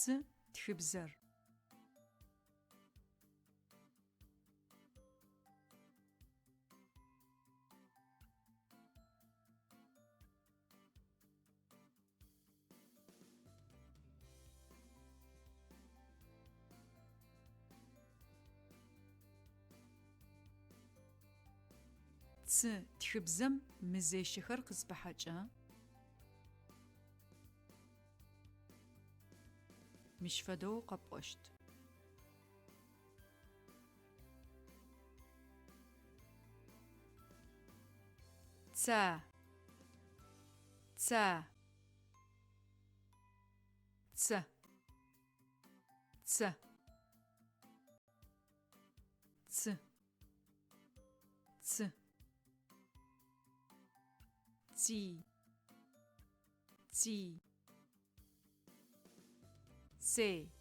Цы тхыбзэр. Цы тхыбзэм мызещэхэр къызпыхьэкӏэ, мыщ фэдэу къэпӏощт. Ца. Ца. Ц. Ц. Цы. Цы. Ци. Ци. Цей.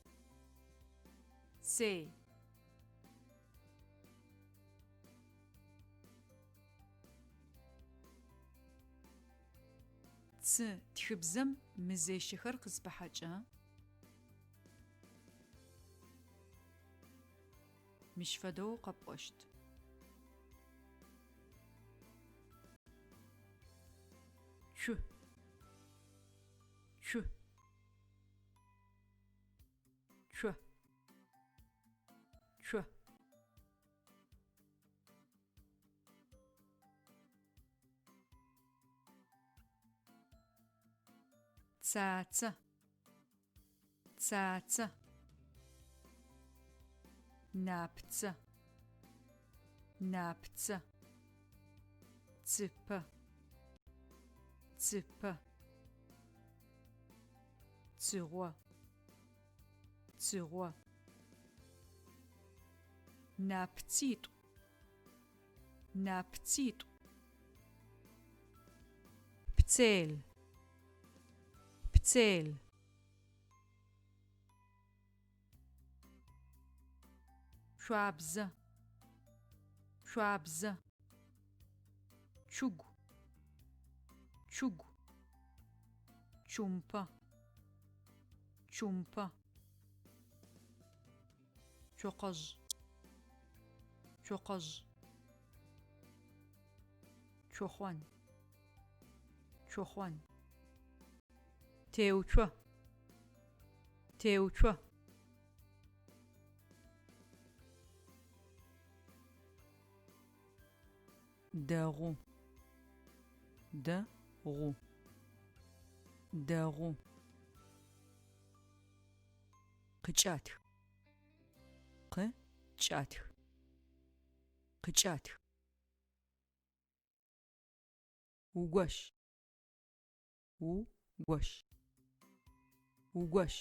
Цей. Цы тхыбзэм мызещэхэр къызпыхьэкӏэ, мыщ фэдэу къэпӏощт. Цу. Цу. Цо. Цо. Цацэ. Цацэ. Напцэ. Напцэ. Цыпэ. Цыпэ. Цыгъо. Цыгъо. Напцитӏу. Напцитӏу. Пцел. Пцел. Шъуабзэ. Шъуабзэ. Чугу. Чугу. Чумпэ. Чумпэ. Цокъэжъ. Цокъэжъ. Цохъон. Цохъон. Теуцо. Теуцо. Дэгъу. Дэ гъу. Дэгъу. Къыкӏатх. Къы кӏатх. Къыкӏатх. Угощ. У гощ. Угощ.